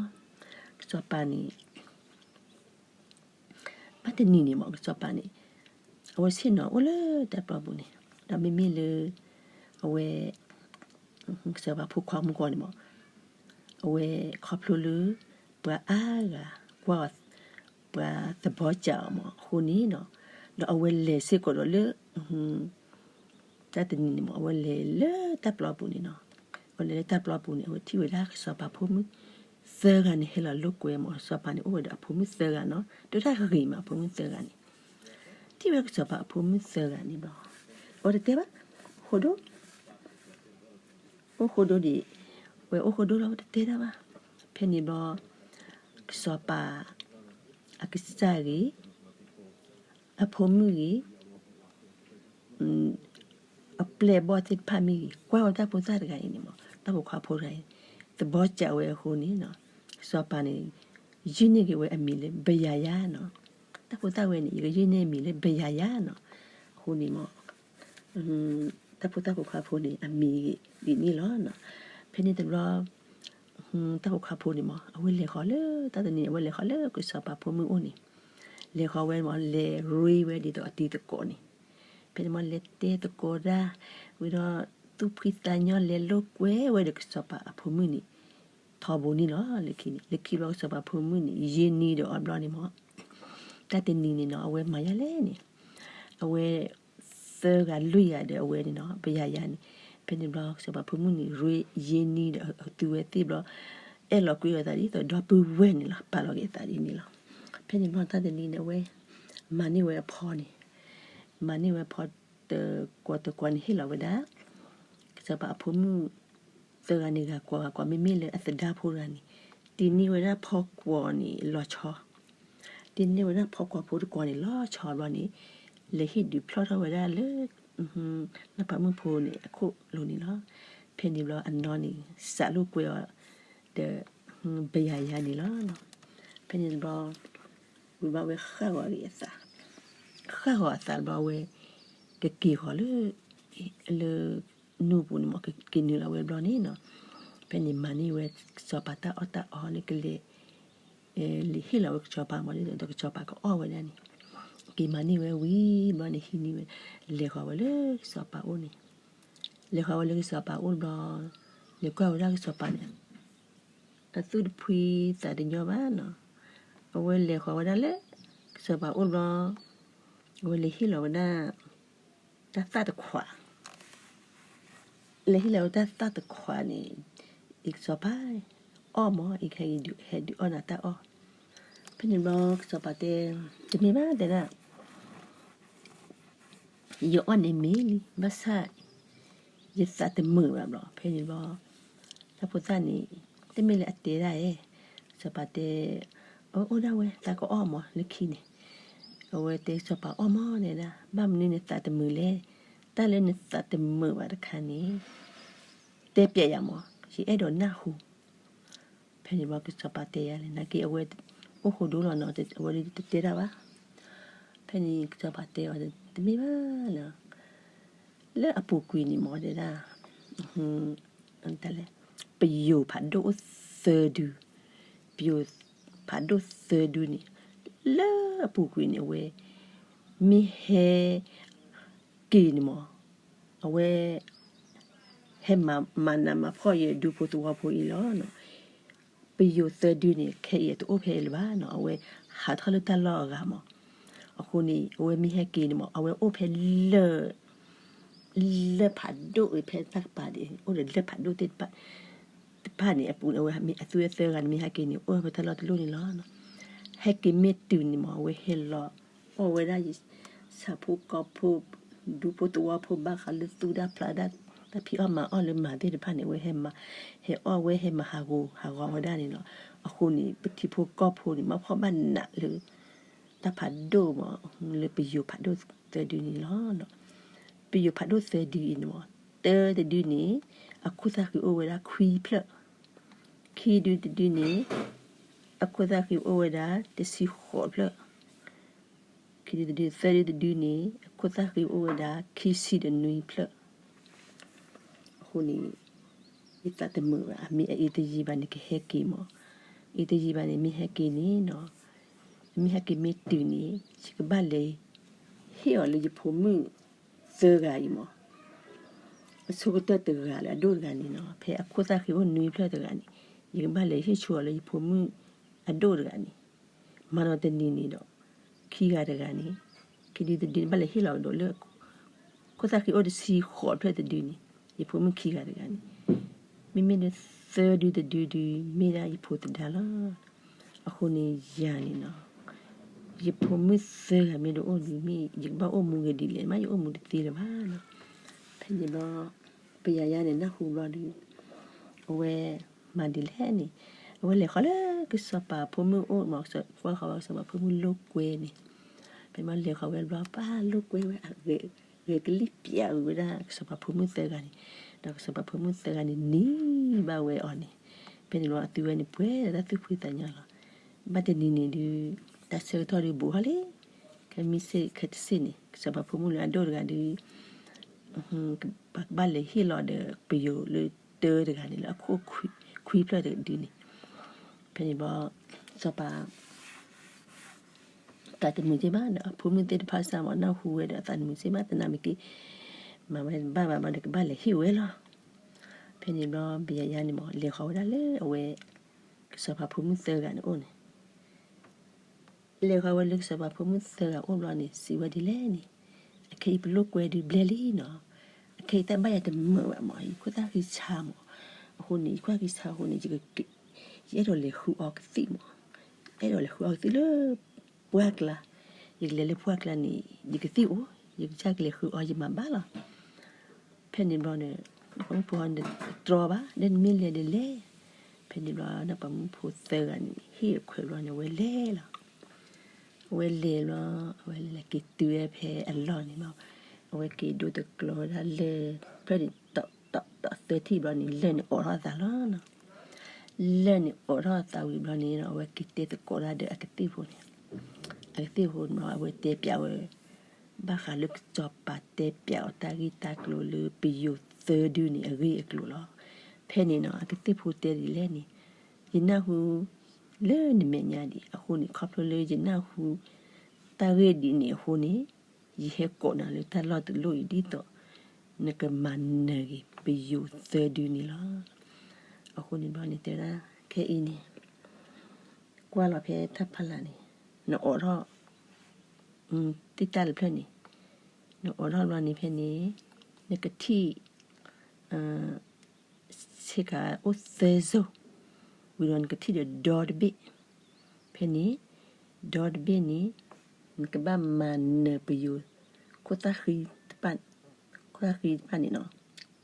ကစီၤပၤန့ၣ် ဘၣ်တနံၤန့ၣ်မး ကစီၤပၤန့ၣ် အဝဲဆ့ၣ်နီၤအိၣ်လၢတၢ်ပျီပူၤန့ၣ် ဒီးမ့မ့ၢ်လၢ အဝဲ ကစီၤပၤဖိခွါမုၢ်ကီၢ်န့ၣ်မး အဝဲခီဖျိလၢ ပှၤအါဂၤ ကွၢ် ပှၤသဘီစးအီၤမး အဃိန့ၣ်နီၤ ဒီးအဝဲလဲၤစ့ၢ်ကီးဒီးလၢ တၢ်တနံၤန့ၣ်မ့ၢ် အဝဲလဲၤလၢတၢ်ပျီပူၤန့ၣ်နီၤ, အဝဲလဲၤလၢတၢ်ပျီပူၤန့ၣ် အဝဲထံၣ်ဝဲဒၣ်ကစီၤပၤဖိမုၣ်သၢဂၤန့ၣ် ဟဲလီၤလိာ်ကွဲမ့ၢ် ကစီၤပၤန့ၣ် အိၣ်ဝဲဒီးအဖိမုၣ်သၢဂၤနီၤ, တၢ်ဂ့ၤမး အဖိမုၣ်သၢဂၤန့ၣ်, ထံၣ်ဝဲကစီၤပၤအဖိမုၣ်သၢဂၤန့ၣ်ဘျီ, အဝဲတတဲဘၣ်, ဃိဒိၣ် အိၣ်ဃိဒိၣ်ဒံး, ဝဲအိၣ်ဃိဒိၣ်လီၤ ဝဲတတဲတၢ်ဘၣ်. ဖဲန့ၣ်ဘျီ ကစီၤပၤ အကစၢ်ဂ့ၤ, အဖိမုၣ်ဂ့ၤ, အပျဲၢ်အဘီၣ်သ့ၣ်တဖၣ်မ့ၢ်ဂ့ၤ, ကွၢ်ဝဲတၢ်ဖိသၣ်တဂၤအံၤန့ၣ်မ့ၢ် တၢ်ပိာ်ခွါဖိတဂၤအံၤ သဘီစၢ်ဝဲအဃိန့ၣ်နီၤ, ကစီၤပၤန့ၣ် ယုၢ်န့ၢ်က့ၤဝဲအမံၤလၢဘယၤယၤနီၤ, တၢ်ဖိသၣ်ဝဲန့ၣ် ယကယုၢ်န့ၢ်အမံၤလၢဘယၤယၤနီၤ, အဃိန့ၣ်မ့ၢ် တၢ်ဖိသၣ်ပိာ်ခွါဖိန့ၣ် အမံၤဂ့ၤဒ်န့ၣ်လီၤ. ဖဲန့ၣ်တဘျီ တၢ်ပိာ်ခွါဖိန့ၣ်မ့ၢ် အဝဲလဲၤဃီၤလၢ တၢ်တနံၤန့ၣ် အဝဲလဲၤဃီၤလၢကစီၤပၤဖိမုၣ်အိၣ်န့ၣ်, လဲၤဃီၤဝဲမ့ၢ် လဲၤရ့ဝဲဒ်သိးအတံၤသကိးန့ၣ်, ဖဲန့ၣ်မ့ၢ်လဲၤတဲသကိးဒၣ်, ဝံၤဒီးသူၣ်ဖှံသးညီလဲၤလိာ်ကွဲဝဲဒီးကစီၤပၤအဖိမုၣ်န့ၣ် ထီဘိန့ၣ်လီၤ. လၢခံန့ၣ် လၢခံဘျီကစီၤပၤဖိမုၣ်န့ၣ် ယ့ၢ်နံၣ်ဒီးအီၤဘျီန့ၣ်မ့ၢ် တၢ်တနံၤန့ၣ်နီၤ အဝဲမၤယါလဲၣ်န့ၣ်, အဝဲ သၢဂၤလွံၢ်ဂၤဒီးအဝဲန့ၣ်နီၤ ဘယၤယၤန့ၣ်, ဖဲန့ၣ်ဘျီကစီၤပၤဖိမုၣ်န့ၣ် ရ့ယ့ၢ်နံၣ်ဒီးအသုဝဲသ့ၣ်ဘျီ, အဲၣ်လီၤကွံာ်အသးဒ်သိးဒီပုၢ်ဝဲၢ်န့ၣ်လီၤ, ပာ်လီၤက့ၤအသးဒ်န့ၣ်လီၤ. ဖဲန့ၣ်ဘျီတၢ်တနံၤန့ၣ် အဝဲ မၤန့ၢ်ဝဲအဖီန့ၣ်, မၤန့ၢ်ဝဲအဖီတကွီၤတကွီၤန့ၣ် ဟ့ၣ်လီၤဝဲဒၣ် ကစီၤပၤအဖိမုၣ် သၢဂၤန့ၣ် ဂၤကွီၤဂၤကွီၤ မ့မ့ၢ်လၢအသဒါဖိတဂၤန့ၣ် တံၤန့ၢ်ဝဲဒၣ်ဖီကွီၤန့ၣ်လီၤဆီ, တံၤန့ၢ်ဝဲဒၣ်ဖီကွီၤဖိတကွီၤန့ၣ်လီၤဆီဘျီန့ၣ်, လဲၤဟ့ၣ်ဒုးဖျီၣ်ထီၣ်ဝဲဒၣ်လၢ နီၢ်ပၤမုၣ်ဖိန့ၣ်အခိၣ်လိၤန့ၣ်လီၤ. ဖဲန့ၣ်ဘျီအနီၢ်န့ၣ် စးလိာ်ကွဲအီၤ ဒီး ဘယၤယၤန့ၣ်လီၤ. ဖဲန့ၣ်တဘျီ ဝံၤဘျီဝဲဃၣ်ဂီၤက့ၤအသး, ဃၣ်ဂီၤအသးတဘျီဝဲ ကက့ၤဃီၤလၢ လၢ နူၢ်ပူၤန့ၣ်မ့ၢ် ကက့ၤနုာ်လီၤဝဲဘျီန့ၣ်နီၤ, ဖဲန့ၣ်မၤန့ၢ်ဝဲကစီၤပၤတၢ်အီၣ်တၢ်အီန့ၣ်ကလဲၤ လဲၤဟ့ၣ်လီၤဝဲကစီၤပၤမ့ၢ် ဒ်သိးကစီၤပၤကအီၣ်ဝဲဒၣ်န့ၣ်, က့ၤမၤန့ၢ်ဝဲဝံၤဘျီန့ၣ် ဟံးန့ၢ်ဝဲ လဲၤဃီၤဝဲလၢကစီၤပၤအိၣ်န့ၣ်, လဲၤဃီၤဝဲလၢကစီၤပၤအိၣ်ဘျီ, လဲၤကွၢ်ဝဲဒၣ်ကစီၤပၤန့ၣ် အသူၣ်တဖှံသးတညီဘၣ်နီၤ, အဝဲလဲၤဃီၤဝဲဒၣ်လၢ ကစီၤပၤအိၣ်ဘျီ, အဝဲလဲၤဟ့ၣ်လီၤဝဲဒၣ် တၢ်သၣ်တခွး, လဲၤဟ့ၣ်လီၤဝဲတၢ်သၣ်တခွးန့ၣ်, အံၤကစီၤပၤ အီၣ်မး အံၤကဟဲဒုးအီၣ်နၤတၢ်အီၣ်, ဖဲန့ၣ်ဘျီကစီၤပၤတဲ တမ့ၢ်ဘၣ်တဲဒၣ် ယအီၣ်န့ၣ်မ့ၢ်လံ ဘၣ်ဆၣ် ယသးတမုာ်ဘၣ်ဘျီ ဖဲန့ၣ်ဘျီ တၢ်ဖိသၣ်န့ၣ် တမ့ၢ်လၢအတဲဒၣ်ဧဲ, စီၤပၤတဲ အအိၣ်ဒၣ်ဝဲ သးကအီၣ်မးလၢခံန့ၣ်, အဝဲတဲစီၤပၤအီၣ်မးတဲဒၣ် ဘၣ်မနုၤနသးတမုာ်လဲၣ်, တၢ်လၢနသးတမုာ်ဘၣ်တခါန့ၣ် တဲပျဲယၤမး ယအဲၣ်ဒိးနၢ်ဟူ ဖဲန့ၣ်ဘျီကစီၤပၤတဲယၤလဲၣ် နာ်က့အဝဲ အိၣ်ဃိဒိၣ်လီၤနီၤ အဝဲဒၣ်တတဲတၢ်ဘၣ်, ဖဲန့ၣ်ကစီၤပၤတဲအီၤ တမ့ၢ်ဘၣ်လၢ လၢအပူၤကွံာ်န့ၣ်မ့ၢ်တဲဒၣ် တလဲၣ် ပယိၤဖးဒိၣ်အိၣ်သၢဒု, ပယိၤဖးဒိၣ်သၢဒုန့ၣ် လၢအပူၤကွံာ်န့ၣ်အဝဲ မ့ၢ်ဟဲက့ၤန့ၣ်မ့ၢ် အဝဲ ဟဲမၤနးမၤဖှီၣ်ယဒူဖိသဝီဖိအံၤလီၤ. ပယိၤသၢဒုန့ၣ် ခဲအံၤတအိၣ်ဖဲအံၤလၢၤဘၣ်နီၤ, အဝဲဟးထီၣ်လၢတၢ်လီၢ်အဂၤမး, အဃိန့ၣ် အဝဲမ့ၢ်ဟဲက့ၤန့ၣ်မး အဝဲအိၣ်ဖဲလၢၢ် လၢၢ်ဖးဒိၣ်ဖဲတၢ်ကပၤဒ် အိၣ်ဒီးလၢၢ်ဖးဒိၣ်သ့ၣ်တဖၣ် တဖၣ်န့ၣ်အပူၤန့ၣ် အဝဲမ့ၢ်အသုဝဲသၢဂၤန့ၣ်မ့ၢ်ဟဲက့ၤန့ၣ် အိၣ်ဖဲတၢ်လီၢ်တလီၢ်န့ၣ်လီၤ. ဟဲက့ၤမ့ၢ်တုၤန့ၣ်မး အဝဲဟဲလီၤ အီၣ်ဝဲဒၣ် ဆၣ်ဖိကီၢ်ဖိ ဒူဖိသဝီဖိဘၣ်ဃးလၢသူတၢ်ဖျးဒၣ် တၢ်ဖံးအီၣ်မၤအီၣ်လၢမၤသ့ၣ်တဖၣ်န့ၣ် အဝဲဟဲမၤ ဟဲအီၣ်ဝဲဟဲမၤဟးဂီၤဟးဂီၤဝဲဒၣ်န့ၣ်လီၤ. အဃိန့ၣ် ပထံဖိကီၢ်ဖိန့ၣ် မ့ၢ်ဖှီၣ်ဘၣ်နးလၢ တၢ်ဖးဒိၣ်မး လၢပယိၤဖးဒိၣ်သၢဒုန့ၣ်လီၤ. ပယိၤဖးဒိၣ်သၢဒုအံၤန့ၣ်မး တၢတဒုန့ၣ် အခိၣ်သၣ်ဃံအိၣ်ဝဲဒၣ်ခွံဖျၢၣ်, ခံဒုတဒုန့ၣ် အခိၣ်သၣ်ဃံအိၣ်ဝဲဒၣ်တဆံဃိးဖျၢၣ် ခံဒုတဒု သၢဒုတဒုန့ၣ် အခိၣ်သၣ်ဃံအိၣ်ဝဲဒၣ်ခံဆံဒီးနွံဖျၢၣ်. အဃိန့ၣ် ယသးတမုာ်ဘၣ် အမ့ၢ်အအံၤတယံာ်ဘၣ်န့ၣ် ကဟဲက့ၤမး, အံၤတယံာ်ဘၣ်န့ၣ် မ့ၢ်ဟဲက့ၤန့ၣ်နီၤ, မ့ၢ်ဟဲက့ၤမ့ၢ်တုၤန့ၣ် ယကဘၣ်လဲၤ ဟ့ၣ်အီၤလၢယဖိမုၣ်သၢဂၤအံၤမး အဆိကတၢၢ်တဂၤလၢအဒိၣ်တဂၤန့ၣ်နီၤ, ဖဲအခိၣ်သၣ်ဃံအိၣ်နွံဖျၢၣ်တဂၤန့ၣ် ယကဘၣ်လဲၤဟ့ၣ်ဆူအီၤလၢယဖိမုၣ်အဒိၣ်တဂၤန့ၣ်, မၤနီၤတနံၤန့ၣ်ဒီး ခံဂၤတဂၤန့ၣ်, ခံဒုတဒုန့ၣ် ဘၣ်လဲၤဟ့ၣ်လီၤကဒီးလၢ ခိၣ်သၣ်ဃံအိၣ်တဆံဃိးဖျၢၣ်တဒုန့ၣ်, ယဖိမုၣ်ခံဂၤတဂၤန့ၣ်, မ့မ့ၢ်လၢသၢဒုတဒုဒု မ့ၢ်ဒၣ်ယဖိသဒါလီၤ. အဃိန့ၣ်ယၤန့ၣ်နီၤ, ယဖိမုၣ်သၢဂၤမ့ၢ်တအိၣ်ဒုး မ့ၢ်ယကဘၣ်အိၣ်မူဂ့ၤဒ်လဲၣ်မး, ယအိၣ်မူတသ့လၢၤဘၣ်နီၤ. ဖဲန့ၣ်ဘျီ ပယၤယၤန့ၣ်နၢ်ဟူဘျီဒုး, အဝဲမၤဒ်လဲၣ်န့ၣ်, အဝဲလဲၤဃီၤလၢကစီၤပၤဖိမုၣ်အိၣ်မး, ကွၢ်ဃီၤဝဲကစီၤပၤဖိမုၣ်လိာ်ကွဲန့ၣ်, ဖဲန့ၣ်ဘျီလဲၤဃီၤဝဲဘျီ ပၢ်လိာ်ကွဲဝဲ ဂဲၤကလံၣ်ပျးဝံၤဝဲဒၣ်ကစီၤပၤဖိမုၣ်သၢဂၤန့ၣ်, ဒီးကစီၤပၤဖိမုၣ်သၢဂၤန့ၣ် နံၤဘၣ်ဝဲအီၤန့ၣ်, ဖဲန့ၣ်ဘျီအသုဝဲန့ၣ် ပှဲၤဒီးတၢ်သူၣ်ဖှံသးညီလီၤ. ဘၣ်တနံၤန့ၣ်ဒုး တၢ်ဆၢကတီၢ်ဒုးဘူးထီၣ်လံ, ခဲမုၢ်ဆ့ၣ်ခဲတစ့ၣ်န့ၣ် ကစီၤပၤဖိမုၣ်လၢအဒိၣ်တဂၤဒုး ပှၤကဘၣ်လဲၤဟ့ၣ်လီၤဒီးပယိၤလၢတၢတဂၤန့ၣ် လၢအခိၣ်ခွံဖျၢၣ်တဒုန့ၣ်, ဖဲန့ၣ်ဘျီ စီၤပၤ သးတမုာ်က့ဘၣ်ဒီး အဖိမုၣ်သ့ၣ်တဖၣ်စၢ်မး နၢ်ဟူဝဲဒီး အသးတမုာ်က့ဘၣ်, သနာ်က့ မၤဝဲတဘၣ်ဘၣ်ဘျီဒီး ကဘၣ်လဲၤဟ့ၣ်ဝဲလီၤ. ဖဲန့ၣ်ဘျီ ပယၤယၤန့ၣ်မး လဲၤဃီၤဝဲဒၣ်လၢအဝဲ ကစီၤပၤဖိမုၣ်သၢဂၤန့ၣ်အိၣ်န့ၣ် လဲၤဃီၤဝဲလၢကစီၤပၤဖိမုၣ်သၢဂၤအိၣ်ဘျီန့ၣ် စံးဝဲဒ်လဲၣ်န့ၣ်, အခဲအံၤပလိာ်ကွဲဒုးဘျဲၣ်လံနီၤ, အခဲအံၤတၢ်ဘၣ်ယၤတမုာ်ဘၣ်မး, ယခိၣ်သၣ်ဃံဆါမး, အဃိန့ၣ် ယခိၣ်သၣ်ဃံဆါအဃိန့ၣ် ယအဲၣ်ဒိးလဲၤဃုအီကသံၣ်မး, အဲၣ်ဒိးလဲၤဃုအီကသံၣ်လၢ ပှၢ်ကျါ, ယကလဲၤလၢပှၢ်ကျါန့ၣ် ယကသံၣ်အိၣ်, ယကစၢ်ကလဲၤဃုအီ ယမၤဘၣ်လီၤ. ဖဲန့ၣ်ဘျီန့ၣ် ပှၤမုၣ်ဖိန့ၣ်တတြီဘၣ်, ဒီးနမ့ၢ်လဲၤဒီးလဲၤ. ဖဲန့ၣ်ဘျီ နပှၤမုၣ်ဖိသၢဂၤန့ၣ် ဟ့ၣ်အခွဲးဘျီန့ၣ် အဝဲလဲၤလီၤ. အဝဲလဲၤဘျီ အဝဲလဲၤက့ၤတုၤဝဲဖဲအလီၢ်န့ၣ်ဘျီ, အဝဲက့ၤဒိတကျိၤဝဲဒၣ်လၢၢ်ဖျၢၣ်န့ၣ် တီတီတီသၢထံၣ်ဘျီန့ၣ် လၢၢ်န့ၣ်အိးထီၣ်အသးလီၤနီၤ. လၢၢ်န့ၣ်အိးထီၣ်အသးဝံၤဘျီန့ၣ် အဝဲက့ၤတဲသကိးဒၣ်ဒီးအကသံၣ်ဖိန့ၣ်, အကသံၣ်ဖိန့ၣ် အဝဲတဲပျးဝဲ ဘၣ်ဃးလၢကစီၤပၤတဲပျးအီၤတၢ်ဂ့ၢ်တၢ်ကျိၤလၢပယိၤသၢဒုန့ၣ် အဂ့ၢ်အကျိၤလီၤ. ဖဲန့ၣ်နီၤ အကသံၣ်ဖိတဲဒ်လဲၣ်န့ၣ်, ယနၢ်ဟူလၢနမဲာ်ညါဒံး, အဃိန့ၣ် ခီဖျိလၢယနၢ်ဟူတၢ်ဂ့ၢ်ဒ်န့ၣ်အဃိန့ၣ်, ယဟဲကိးနၤလၢတၢ်လီၢ်တလီၢ်အံၤ ဒ်သိးနကမၤနၢၤက့ၤပယိၤသၢဒုန့ၣ်လီၤ. အဃိန့ၣ်ဘျီန့ၣ် တဲဝဲဒၣ် ခဲအံၤန့ၣ် ကွၢ်လီၤဖဲတၢ်ဖီလာ်န့ၣ် နအိးထီၣ် တံၢ်တၢ်တဖျၢၣ်န့ၣ်, နအိးထီၣ်ဘျီန့ၣ်ဖဲန့ၣ် နကထံၣ် ဆ့ကၤအိၣ်သၢစိၤ, ဝံၤဒီးနကထံၣ်ဒီးဒီတဘ့ၣ်, ဖဲန့ၣ် ဒီတဘ့ၣ်န့ၣ် နကဘၣ်မၤနၢၤပယိၤ ခိၣ်သၣ်ဃံတဖၣ်, ခိၣ်သၣ်ဃံတဖၣ်န့ၣ်နီၤ,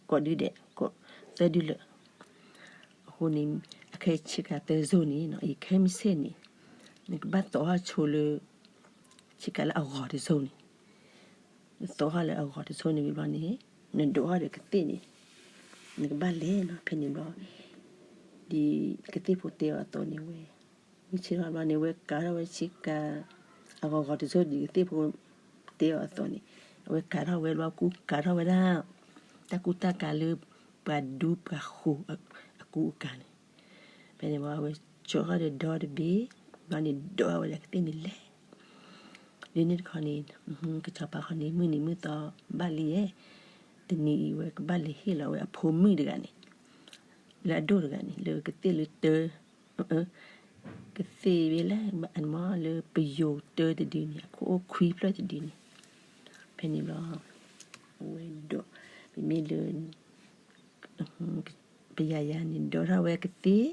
ကိးဒုဒဲး ကိးသၢဒုလၢာ်. အဃိန့ၣ် အခဲဆ့ကၤသၢစိၤန့ၣ်နီၤ, အံၤခဲမုၢ်ဆ့ၣ်န့ၣ် နကဘၣ်သိးထီၣ်ဆိလၢ ဆ့ကၤလၢအဂီၤတစိၤန့ၣ် နသိးထီၣ်လၢအဂီၤတစိၤန့ၣ်ဝံၤဘျီန့ၣ် နဒိးထီၣ်ဒီးကသ့ၣ်န့ၣ် နကဘၣ်လဲၤနီၤ. ဖဲန့ၣ်ဘျီ ဒ်ကသ့ၣ်ဖိတဲအီၤအသိးန့ၣ်ဝဲ မုၢ်ဆ့ၣ်ထီၣ်ဘျီန့ၣ် ဝဲကၤထီၣ်ဝဲဆ့ကၤ အဂီၤဂီၤတစိၤ ဒ်ကသ့ၣ်ဖိတဲအီၤအသိးန့ၣ် အဝဲကၤထီၣ်ဝဲဘျီ ကူကၤထီၣ်ဝဲဒၣ် တၢ်ကူတၢ်ကၤလၢ ပှၤဒူပှၤဃိၤအကူအကၤန့ၣ် ဖဲန့ၣ်ဘျီ အဝဲကၠီထီၣ်ဒီးဒီတဘ့ၣ် ဘျီန့ၣ်ဒိးထီၣ်ဝဲဒၣ်ကသ့ၣ်န့ၣ်လဲၤ လၢန့ၣ်တခီန့ၣ် ကစီၤပၤခီန့ၣ်မုၢ်နံၤမုၢ်သီဘၣ်လံယဲၢ်, တနံၤအံၤဝဲကဘၣ်လဲၤဟ့ၣ်လီၤဝဲအဖိမုၣ်တဂၤန့ၣ် လၢအဒိၣ်တဂၤန့ၣ် လၢကသ့ၣ်လၢတၢ ကသ့ၣ်ဝဲလၢ အမ့ၢ်လၢပယိၤတၢတဒုန့ၣ် အခိၣ်အိၣ်ခွံဖျၢၣ်တဒုန့ၣ် ဖဲန့ၣ်ဘျီ အဝဲဒိး ပမ့ၢ်လၢ ပယၤယၤန့ၣ် ဒိးထီၣ်ဝဲကသ့ၣ်,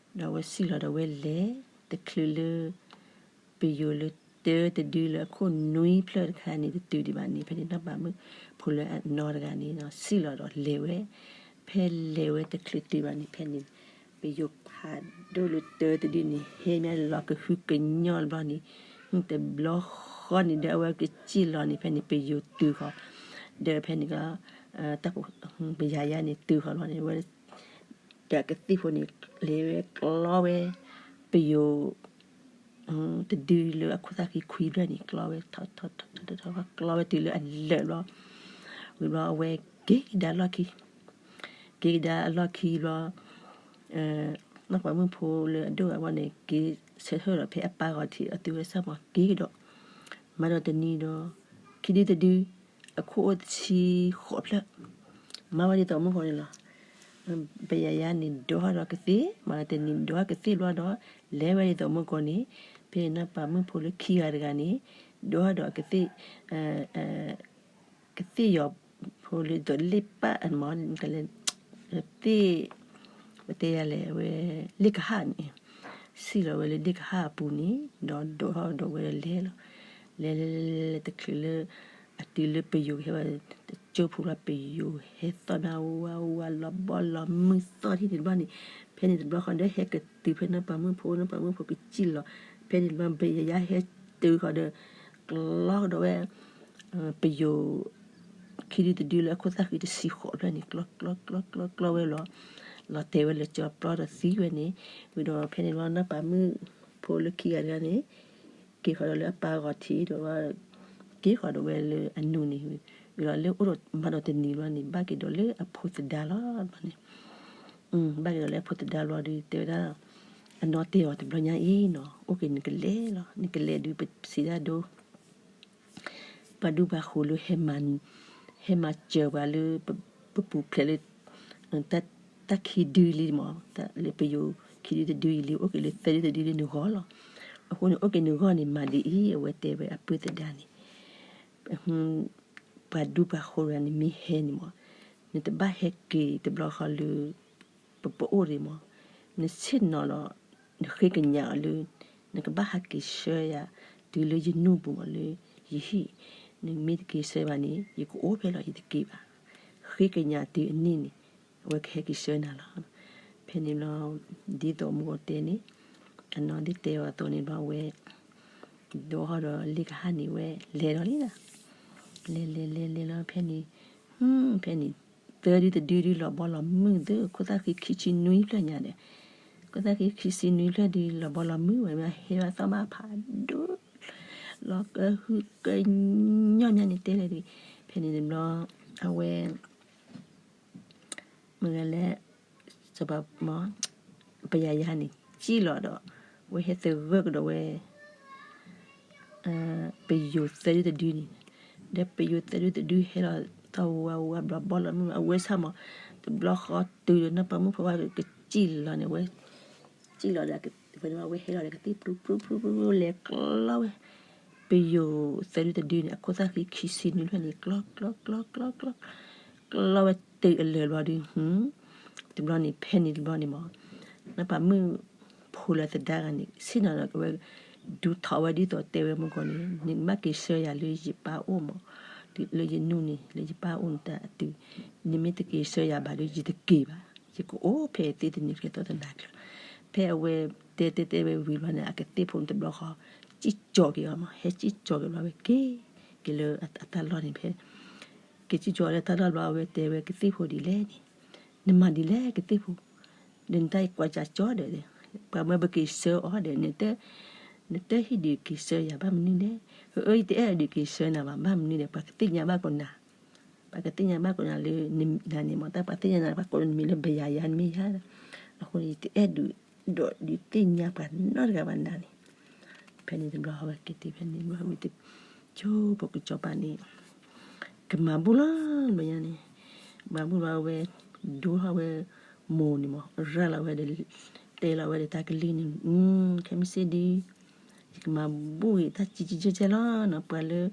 ဒီးအဝဲစံၣ်လီၤဒီးဝဲလဲၤ တချုးလၢ ပယိၤလၢတၢတဒုလၢအခိၣ်နွံဖျၢၣ်တခါန့ၣ် တတုၤဒံးဘၣ်န့ၣ် ဖဲန့ၣ်နီၢ်ပၤမုၣ်ဖိလၢအနီတဂၤန့ၣ် စံၣ်လီၤဒီးလဲၤဝဲ, ဖဲလဲၤဝဲတချုးတုၤဘၣ်န့ၣ် ဖဲန့ၣ် ပယိၤဖးဒိၣ်လၢတၢတဒုန့ၣ် ဟဲမ့ၢ်လီၤကဟုကညီၢ်ဘျီန့ၣ် တဘျီဃီန့ၣ်ဒီး အဝဲကစံၣ်လီၤန့ၣ် ဖဲန့ၣ် ပယိၤတုၤဃီၤ ဒီးဖဲန့ၣ်က တၢ် ပယၤယၤန့ၣ်တုၤဃီၤဘျီန့ၣ် ဝဲ ဒီးကသံၣ်ဖိန့ၣ် လဲၤဝဲကျီဝဲ ပယိၤ တဒုလၢအခိၣ်သၣ်ဃံခွံဖျၢၣ်န့ၣ် ကျီဝဲ ထီထီထီထီထီထီ ကျီဝဲတုၤလၢအလၢာ်ဘျီ, ဝံၤဘျီအဝဲက့ၤကဒါလီၢ်ခံ, က့ၤကဒါအလီၢ်ခံဘျီ နီၢ်ပၤမုၣ်ဖိလၢအဒိၣ်အဂီၢ်န့ၣ် က့ၤဆၢထၢၣ်ဒီးဖဲအပၢ်ဂီၤထံးအသုဝဲစၢ်မီၤက့ၤကဒီး, မၤဒီးတနံၤဒီး ခံဒုတဒု အခိၣ်အိၣ်တဆံဃိးဖျၢၣ်, မၤဝဲဒ်သိးမုၢ်ဂီၤန့ၣ်လီၤ. ပယၤယၤန့ၣ် ဒိးထီၣ်ဒီးကသ့ၣ်, မၤဒီးတနံၤဒိးထီၣ်ကသ့ၣ်ဘျီဒီး လဲၤဝဲဒ်သိးမုၢ်ဂီၤန့ၣ်, ဖဲနီၢ်ပၤမုၣ်ဖိလၢခံဂၤတဂၤန့ၣ် ဒိးထီၣ်ဒီးကသ့ၣ် ကသ့ၣ်ယီၤဖိလၢဒိးလ့ၣ်ပၢ်အမ့ၢ် ကလဲၤ သ့ၣ် ပတဲယၤလဲၣ် အဝဲ လ့ၣ်ကဟၣ်န့ၣ် စံၣ်လီၤဝဲလၢလ့ၣ်ကဟၣ်အပူၤန့ၣ် ဒီးဒိးထီၣ်ဒီးဝဲလဲၤလီၤ. လဲၤလဲၤလဲၤလဲၤလဲၤ တချုးလၢ အတုၤလၢပယိၤကဟဲဝဲ တကၠိဖိလီၤ ပယိၤဟဲသီၣ်မး ဝါဝါလီၤဘီလီၤမုၢ်သီၣ်ထံၣ်န့ၣ်တဘျီန့ၣ် ဖဲန့ၣ်တဘျီဃီဒီးဟဲကတုၤဖဲနီၢ်ပၤမုၣ်ဖိ နီၢ်ပၤမုၣ်ဖိကစံၣ်လီၤ ဖဲန့ၣ်တဘျီ ဘယၤယၤဟဲတုၤဃီဒီး ကျီကဒီးဝဲ ပယိၤ ခံဒုတဒုလၢအခိၣ်သၣ်ဃံတဆံဃိးဖျၢၣ်န့ၣ် ကျီကျီကျီကျီကျီဝဲလီၤ. လီၤတဲာ်ဝဲလၢကၠီပျီဒီးသံဝဲန့ၣ် ဝံၤဒီးဖဲန့ၣ်တဘျီနီၢ်ပၤမုၣ်ဖိလၢခံဂၤတဂၤန့ၣ် က့ၤဃီၤဒီးလၢအပၢ်ဂီၤထံးဒီး က့ၤဃီၤဒီးဝဲလၢအနူန့ၣ် ဝံၤဒီးလၢအိၣ်ဒီးမၤဒီးတနံၤဘျီန့ၣ် ဘၣ်က့ၤဒီးလၢအဖိသဒါလီၤန့ၣ် ဘၣ်က့ၤဒီးလၢအဖိသဒါလီၤဒီး တဲဝဲဒၣ် အနီၢ်တဲအီၤတဘျီညါအံၤနီၤ အိၣ်က့ၤနကလဲၤလီၤ နကလဲၤဒုးပစံးဒၣ်ဒိ ပှၤဒူပှၤဃိၤလၢ ဟဲမၤစၢၤပှၤလၢ ပပူၤဖျဲးလၢ တၢ်ခံဒုလံမး လၢပယိၤခံဒုတဒုအံၤလံ အိၣ်က့ၤလၢသၢဒုတဒုလၢနဂီၢ်လီၤ. အဃိန့ၣ် အိၣ်က့ၤနဂီၢ်န့ၣ် မၤဒ်အံၤ အဝဲတဲဝဲအပုၢ်သဒါန့ၣ် ပှၤဒူပှၤဃိၤတဂၤန့ၣ်မ့ၢ်ဟဲန့ၣ်မး နတဘၣ်ဟဲက့ၤတဘျီဃီလၢ ပပအိၣ်ဒံးမး နဆ့ၣ်နီၤလီၤ နဃ့ကညးအီၤလၢ နကဘၣ်ဟးက့ၤဆှၢယၤ တုၤလၢယနူၢ်ပူၤမးလၢ ယဟံၣ် နမ့ၢ်တက့ၤဆှၢဘၣ်န့ၣ် ယကအိၣ်ဖဲလီၤ ယတက့ၤဘၣ် ဃ့ကညးတုၤအန့ၣ်န့ၣ် အဝဲကဟဲက့ၤဆှၢနၤလီၤ. ဖဲန့ၣ်ဘျီ ဒ်သိးမုၢ်ဂီၤတဲန့ၣ် အနီၢ်ဒ်တဲအီၤအသိးန့ၣ်ဘျီ အဝဲ ဒိဟီၣ်ဒီးလ့ၣ်ကဟၣ်န့ၣ်ဝဲ လဲၤဒီးလံလီၤ. လဲၤလဲၤလဲၤလဲၤလီၤဖဲန့ၣ် ဖဲန့ၣ် သၢဒုတဒုဒုလီၤဘီလီၤမုၢ်သၢ ခိၣ်သၣ်ဃံခံဆံနွံဖျၢၣ်ညါဒီး ခိၣ်သၣ်ဃံခံဆံနွံဖျၢၣ်ဒုလီၤဘီလီၤမုၢ်ဝဲ မ့ၢ်ဟဲဘၣ်သီၣ်ဘၣ်ဖးဒိၣ် လီၤကဟုကညီၢ်ညါန့ၣ်တဲလဲၣ်ဒုး ဖဲန့ၣ်တဘျီ အဝဲ မ့ၢ်ဂ့ၤလဲၣ် စီၤပၤမ့ၢ် ပယၤယၤန့ၣ် စံၣ်လီၤဒီး ဝဲဟဲသဂၢၢ်ကဒီးဝဲ ပယိၤသၢဒုတဒုန့ၣ် ဒီးပယိၤသၢဒုတဒုဟဲလီၤ သီၣ်ဝါဝါဘျီဘီလီၤမုၢ် အဝဲဆၣ်မး တဘျီဃီတုၤဒီးနီၢ်ပၤမုၣ်ဖိဝဲကစံၣ်လီၤန့ၣ် ဝဲ စံၣ်လီၤဒီး ဝဲဟဲလီၤဒီးကသံၣ်ပျူၤပျူၤပျူၤပျူၤလဲၤကျီဝဲ ပယိၤသၢဒုတဒုန့ၣ် အခိၣ်သၣ်ဃံခံဆံနွံဖျၢၣ်န့ၣ် ကျီကျီကျီကျီကျီ ကျီဝဲတုၤအလၢာ်ဘျီဒု တဘျီန့ၣ် ဖဲန့ၣ်တဘျီန့ၣ်မး နီၢ်ပၤမုၣ်ဖိလၢသဒါဂၤန့ၣ် ဆ့ၣ်နီၤဒီးကဝဲ ဒုးထီၣ်ဝဲဒ်သိးတဲဝဲမုၢ်ဂီၤန့ၣ် နမ့ၢ်က့ၤဆှၢယၤလၢယပၢ်အိၣ်မး လၢယနူၢ်န့ၣ် လၢယပၢ်အိၣ်န့ၣ်တၢ်အတုၤ နမ့ၢ်တက့ၤဆှၢယၤဘၣ်ဒီး ယတက့ၤဘၣ် ယကအိၣ်ဖဲသ့ၣ်တနံၤကျၢၤသီတနၤကျၢၤ ဖဲအဝဲတဲတဲတဲဝဲဝံၤဘျီန့ၣ် အကသ့ၣ်ဖိန့ၣ်တဘျီဃီ စံၣ်ကၠီၤက့ၤအီၤမး ဟဲစံၣ်ကၠီၤက့ၤဘျီဝဲက့ၤ က့ၤလၢအတၢ်လီၢ်န့ၣ်ဖဲ က့ၤစံၣ်ကၠီၤလၢတၢ်လီၢ်ဘျီ အဝဲတဲဝဲကသ့ၣ်ဖိဒ်လဲၣ်န့ၣ် နမၤဒ်လဲၣ်ကသ့ၣ်ဖိ ဒီးနတၢ်အံၤကွၢ်ကၠီဒီး ပှၤမၢပက့ၤဆှၢအီၤဒီး နတဟ့ၣ်ဒုးက့ၤဆှၢယၤဘၣ်မနုၤလဲၣ် အၢ ယတအဲၣ်ဒုးက့ၤဆှၢနၤဘၣ် ဘၣ်မနုၤလဲၣ် ပှၤကသ့ၣ်ညါဘၣ်ကိးနၤ ပှၤကသ့ၣ်ညါဘၣ်ကိးနၤလၢနၤန့ၣ်မး တၢ်ပှၤသ့ၣ်ညါနၤ ပှၤကိးနမံၤလၢဘယၤယၤနမ့ၢ်ယၤ အဃိန့ၣ် ယတအဲၣ်ဒုး ဒီးဒုးသ့ၣ်ညါပှၤနီတဂၤဘၣ်နၤန့ၣ် ဖဲန့ၣ်တဘျီ အဝဲက့ၤတုၤဖဲန့ၣ်ဘျီ ဝံၤတကၠိဖိကစီၤပၤန့ၣ် ကမၤဘူၣ်လီၤဘျီညါန့ၣ် မၤဘူၣ်လီၤဝဲ ဒိထီၣ်ဝဲ မိၢ်န့ၣ်မး ရၤလီၤဝဲဒီး တဲလီၤဝဲဒီးတၢ်ကလုၢ်န့ၣ် ခဲမုၢ်ဆ့ၣ်ဒု ယကမၤဘူၣ်ဂ့ၤတၢ်ကံကံကဲကဲလီၤနီၤ ပှၤလၢ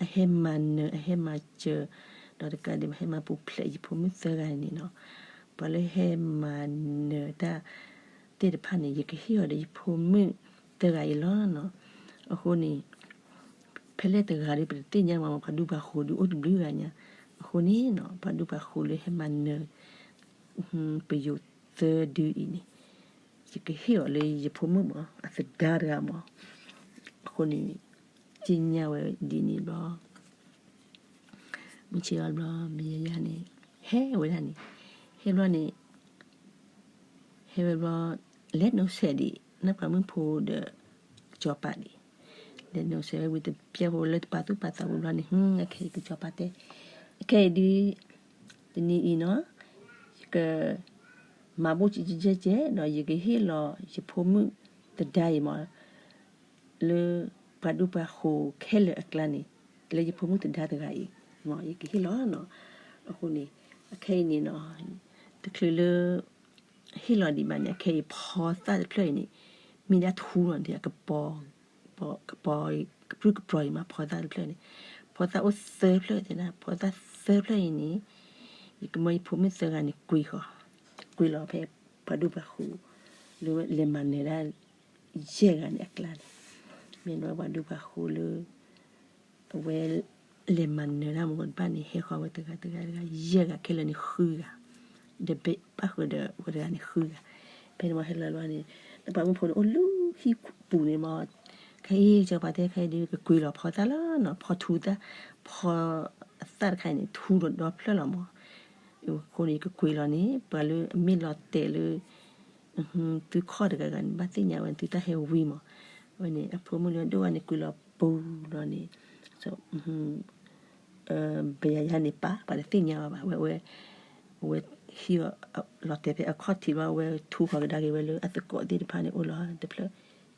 အဟဲမၤနၢၤ အဟဲမၤစၢၤ ဒီးတကးဒံးဘၣ်ဟဲမၤပူၤဖျဲးယဖိမုၣ်သၢဂၤန့ၣ်နီၤ ပှၤလၢဟဲမၤနၢၤတၢ်သ့ၣ်တဖၣ်န့ၣ် ယကဟ့ၣ်အီၤဒီးယဖိမုၣ်သၢဂၤအံၤလီၤနီၤ အဃိန့ၣ် ဖဲလဲၣ်တဂၤဒီး ပတသ့ၣ်ညါမး ပှၤဒူပှၤဃိၤဒုးအိၣ်တဘျုးဂၤညါ အဃိန့ၣ်နီၤ ပှၤဒူပှၤဃိၤလၢဟဲမၤနၢၤ ပယိၤသၢဒုအံၤန့ၣ် ယကဟ့ၣ်အီၤလၢယဖိမုၣ်မး အသဒါတဂၤမး အဃိန့ၣ် သ့ၣ်ညါဝဲဒ်န့ၣ်ဘျီ မုၢ်ဆ့ၣ်အီၤဘျီ မယၤယၤန့ၣ် ဟဲဝဲဒၣ်န့ၣ် ဟဲဘျီန့ၣ် ဟဲဝဲဘျီ လဲၤနိးဆဲးဒံး နီၢ်ပၤမုၣ်ဖိဒီး ကစီၤပၤဒံး လဲၤနိးဆဲးဝဲဝံၤတပျဲဖိလၢတပာ်သူၣ်ပာ်သးဝံၤဘျီန့ၣ် အခဲအံၤကစီၤပၤတဲ အခဲအံၤဒုး တနံၤအံၤနီၤ ယက မၤဘူၣ်ကံကံကဲကဲဒီး ယကဟ့ၣ်လီၤယဖိမုၣ်သဒါအံၤမး လၢပှၤဒူပှၤဃိၤခဲလၢာ်အကျါန့ၣ် လၢယဖိမုၣ်သဒါတဂၤအံၤ ယကဟ့ၣ်လီၤနီၤ အဃိန့ၣ် အခဲအံၤန့ၣ်နီၤ တချုးလၢ ဟ့ၣ်လီၤဒံးဘၣ်န့ၣ် အခဲအံၤဖီသၣ်တဖျၢၣ်အံၤန့ၣ် မ့ၢ်ဒၣ်ထူလီၤန့ၣ် အကပီၤ ကပီၤ ကပြုၢ်ကပြီၤအံၤမး ဖီသၣ်တဖျၢၣ်န့ၣ် ဖိသၣ်အိၣ်သၢဖျၢၣ်တဲဒၣ်, ဖိသၣ်သၢဖျၢၣ်အံၤန့ၣ် ယကမၢယဖိမုၣ်သၢဂၤန့ၣ် ကွံာ်ဃီၤ, ကွံာ်လီၤဖဲပှၤဒူပှၤဃိၤ လၢလဲၤမၤနၢၤဒၣ်ယဲၢ်ဂၤန့ၣ်အကျါန့ၣ်, မ့ၢ်လၢပှၤဒူပှၤဃိၤလၢ အဝဲလဲၤမၤနၢၤတၢ်မူတဘၣ်န့ၣ် ဟဲဃီၤဝဲတဂၤတဂၤတဂၤ ယဲၢ်ဂၤခဲလၢာ်န့ၣ်ဃုဂၤ, ဒီးဘၣ်ဃုာ်ဒီးဝဲတဂၤန့ၣ်ဃုဂၤ, ဖဲန့ၣ်မ့ၢ်ဟဲလီၤလီၤန့ၣ် နပှၤမုၣ်ဖိန့ၣ်အိၣ်လၢဟံၣ်ပူၤန့ၣ်မ့ၢ်, ခဲအံၤစီၤပၤတဲခဲအံၤဒုး ကကွံာ်လီၤဖီသၣ်လီၤနီၤ, ဖီထူသၣ်, ဖီသၣ်တခါအံၤန့ၣ် ထူဒီးဒီဖျၢၣ်လီၤမ့ၢ်, အဃိန့ၣ် ယကကွံာ်လီၤန့ၣ် ပှၤလၢအမ့ၢ်လီၤတဲာ်လၢ သုခီၣ်တဂၤဂၤန့ၣ် ဘၣ်သ့ၣ်ညါဝဲသုတၢ်ဟဲဝံမး, ဝဲန့ၣ် အဖိမုၣ်လၢအဒိၣ်ဝဲန့ၣ် ကွံာ်လီၤပူၤလီၤန့ၣ်, ဘယၤယၤန့ၣ်ပာ် ပှၤတသ့ၣ်ညါဘၣ်ဘၣ်, ဝဲ ဝဲ ဝဲဟံၣ်အီၤ လီၤတဲာ်ဖဲအခီၣ်ထံးဘျီ ဝဲထူဃီၤကဒါက့ၤဝဲလၢအသကိးသ့ၣ်တဖၣ်န့ၣ် အိၣ်လီၤတဖျၢၣ်,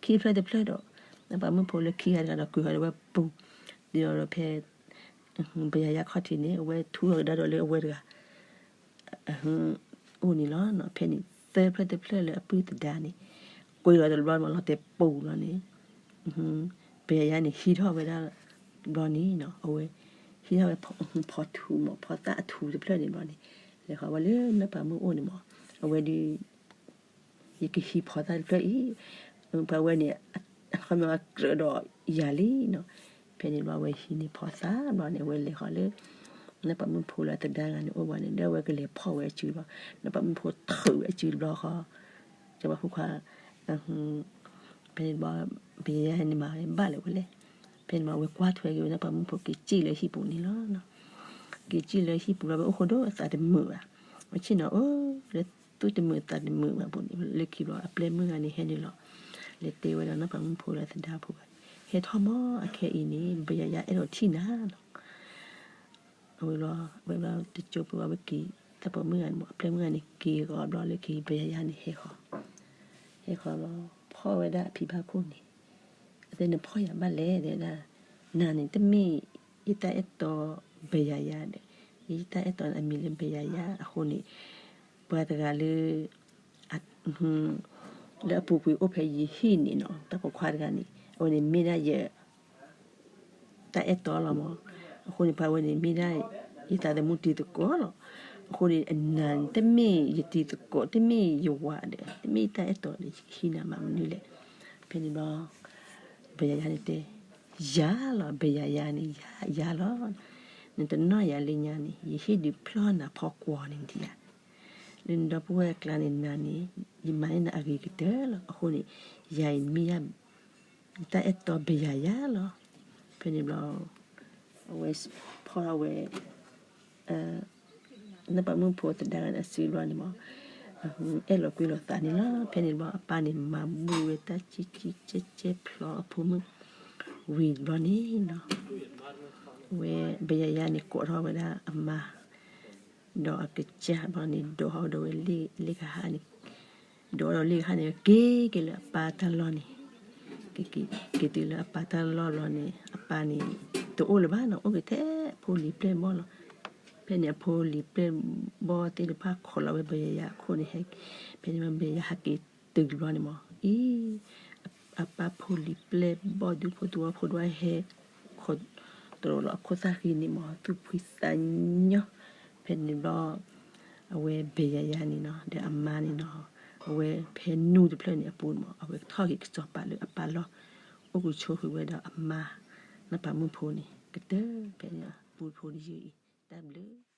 ခံဖျၢၣ်တဖျၢၣ်ဒီး နပှၤမုၣ်ဖိလၢခံဂၤတဂၤဒီး ကွံာ်ဃီၤဒီးဝဲပူၤ, ဒီးဖဲ ဘယၤယၤခီၣ်ထံးန့ၣ် အဝဲထူဃီၤကဒါဒီးလၢအဝဲတဂၤ အိၣ်န့ၣ်လီၤ. ဖဲန့ၣ် သၢဖျၢၣ်တဖျၢၣ်လၢအပုၢ်သဒါန့ၣ် ကွံာ်လီၤတဘျီမး လီၤတဲာ်ပူၤလီၤန့ၣ်, ဘယၤယၤန့ၣ် ဟံးထီၣ်ဝဲဒၣ်ဘျီန့ၣ်နီၤ, အဝဲ ဟံးထီၣ်ဝဲ ဖီထူမး ဖီသၣ်အထူတဖျၢၣ်န့ၣ်ဘျီန့ၣ် လဲၤဃီၤဝဲလၢနပှၤမုၣ်အိၣ်န့ၣ်မး, အဝဲဒုး ယကဟံးဖီသၣ်တဖျၢၣ်အံၤ, ပှၤဝဲန့ၣ် အခီပညီကြၢးဒီးယၤလံနီၤ, ဖဲန့ၣ်ဘျီ အဝဲဟံးန့ၢ်ဖီသၣ်ဘျီန့ၣ် အဝဲလဲၤဃီၤလၢ နပှၤမုၣ်ဖိလၢအသဒါဂၤန့ၣ်အိၣ်ဘၣ်န့ၣ် ဒီးအဝဲကလဲၤဖီၣ်ဝဲအစုဘျီ, နပှၤမုၣ်ဖိထုးဝဲအစုတဘျီဃီ, စီၤပၤဖိခွါ ဖဲန့ၣ်ဘျီ ဘယၤယၤန့ၣ်မၤဝဲဘၣ်လၢၤဝဲလဲၣ်, ဖဲန့ၣ်ဘျီ အဝဲကွၢ်ထွဲက့ၤဝဲနပှၤမုၣ်ဖိက့ၤစံၣ်လၢဟံၣ်ပူၤန့ၣ်လီၤ. က့ၤစံၣ်လၢဟံၣ်ပူၤလီၤ ဝဲအိၣ်ဃိဒိၣ်သးတမုာ်ဘၣ်, ဝဲဆ့ၣ်နီၤအိၣ်လၢသူၣ်တမုာ်သးတမုာ်ဘၣ်ပူၤန့ၣ် လၢခံဘျီ အပျဲၢ်မုၣ်ဂၤန့ၣ်ဟဲနုာ်လီၤ, လဲၤတဲဝဲဒၣ်နပှၤမုၣ်ဖိလၢသဒါဖိဂၤ, ဟဲထီၣ်မး အခဲအံၤန့ၣ် ဘယၤယၤအဲၣ်ဒိးထံၣ်နၤနီၤ. အဝဲဘျီ ဝဲဘျီတကၠိပှၤဝဲက့ၤ တၢ်ပိာ်မုၣ်ဂၤန့ၣ်မး အပျဲၢ်မုၣ်ဂၤန့ၣ် က့ၤအီၤဘျီလၢခံ ဘယၤယၤန့ၣ်ဟဲဃီၤ, ဟဲဃီၤဘျီ ဖီၣ်ဝဲဒၣ်အဖံဘၣ်ခိၣ်န့ၣ်, အတဲနဖီၣ်ယၤဘၣ်လဲၣ် တဲဒၣ်, နၤန့ၣ်တမ့ၢ်ယတၢ်အဲၣ်တီဘယၤယၤဒီး, ယတၢ်အဲၣ်တီန့ၣ်အမံၤလၢဘယၤယၤအဃိန့ၣ်, ပှၤတဂၤလၢ လၢအပူၤကွံာ်အိၣ်ဖဲယဟံၣ်န့ၣ်နီၤ တၢ်ပိာ်ခွါတဂၤန့ၣ် အဝဲန့ၣ်မ့ၢ်ဒၣ်ယ တၢ်အဲၣ်တီလီၤမး, အဃိန့ၣ် ပှၤဝဲန့ၣ်မ့ၢ်ဒၣ် ယသးသမူတံၤသကိးလီၤ, အဃိန့ၣ် အနၤန့ၣ် တမ့ၢ်ယတံၤသကိး တမ့ၢ်ယဝၤဒီး တမ့ၢ်ယတၢ်အဲၣ်တီဒီး ယကဟံးနၤမးမနုၤလဲၣ်, ဖဲန့ၣ်ဘျီ ဘယၤယၤန့ၣ်တဲ ယၤလီၤ ဘယၤယၤန့ၣ် ယၤလီၤ, နတနီၣ်ယၤလၢညါန့ၣ် ယဟ့ၣ်ဒုးဖျီၣ်နၤဖီကွီၤန့ၣ်ဒံးဧါ, လၢနဒီပုၢ်ဝဲၢ်အကျါန့ၣ် နၤန့ၣ် ယမၤန့ၢ်နၤအဂ့ၤကတၢၢ်လီၤ, အဃိန့ၣ် ယၤအံၤမ့ၢ်ယ ယတၢ်အဲၣ်တီဘယၤယၤလီၤ, ဖဲန့ၣ်ဘျီ အဝဲဖီၣ်ထီၣ်ဝဲ နပှၤမုၣ်ဖိသဒါဂၤန့ၣ်အစုဘျီန့ၣ်မး, အဲၣ်လီၤကွံလိာ်သးန့ၣ်လီၤ, ဖဲန့ၣ်ဘျီအပၢ်န့ၣ် မၤဘူၣ်ဝဲတၢ်ကံကံကဲကဲဖျီအဖိမုၣ်ဝံၤဘျီန့ၣ်နီၤ, ဝဲဘယၤယၤန့ၣ်ကိးထီၣ်ဝဲဒၣ်အမါ ဒီးအကစၢ်ဘျီန့ၣ် ဒိးထီၣ်ဒီးဝဲလ့ၣ်ကဟၣ်န့ၣ်, ဒိးထီၣ်ဒီးလ့ၣ်ကဟၣ်န့ၣ် က့ၤက့ၤလၢအပၢ်တၢ်လီၢ်န့ၣ်, က့ၤတုၤလၢအပၢ်တၢ်လီၢ်ဘျီန့ၣ် အပၢ်န့ၣ် တအိၣ်လၢၤဘၣ်နီၤ, အိၣ်က့ၤထဲအဖိလံၤပျဲၢ်ဘီၣ်လီၤ, ဖဲန့ၣ်အဖိလံၤပျဲၢ်ဘီၣ်သ့ၣ်တဖၣ်ခိးလီၤဝဲဘယၤယၤအခိၣ်န့ၣ်, ဖဲန့ၣ်ဘယၤယၤဟဲက့ၤတုၤတဘျီန့ၣ်မး, အံၤ အပၢ်ဖိလံၤပျဲၢ်ဘီၣ်ဒူဖိသဝီဖိဒိၣ်ဟဲ ခိးတရိးလီၤအခိၣ်သၣ်ဃံန့ၣ်မး သူၣ်ဖှံသးညီ, ဖဲန့ၣ်ဘျီ အဝဲဘယၤယၤန့ၣ်နီၤ ဒီးအမါန့ၣ်နီၤ, အဝဲဖဲနူတဖျၢၣ်န့ၣ်အပူၤန့ၣ်မး အဝဲထီၣ်က့ၤကစီၤပၤလၢအပၢ်လီၢ်, အိၣ်ကဆိးဃုာ်ဝဲဒီးအမါ နပာ်မုၣ်ဖိန့ၣ် ကတၢၢ်ဖဲန့ၣ် ပူဖိတယုၢ်အံၤ တၢ်ဘျုး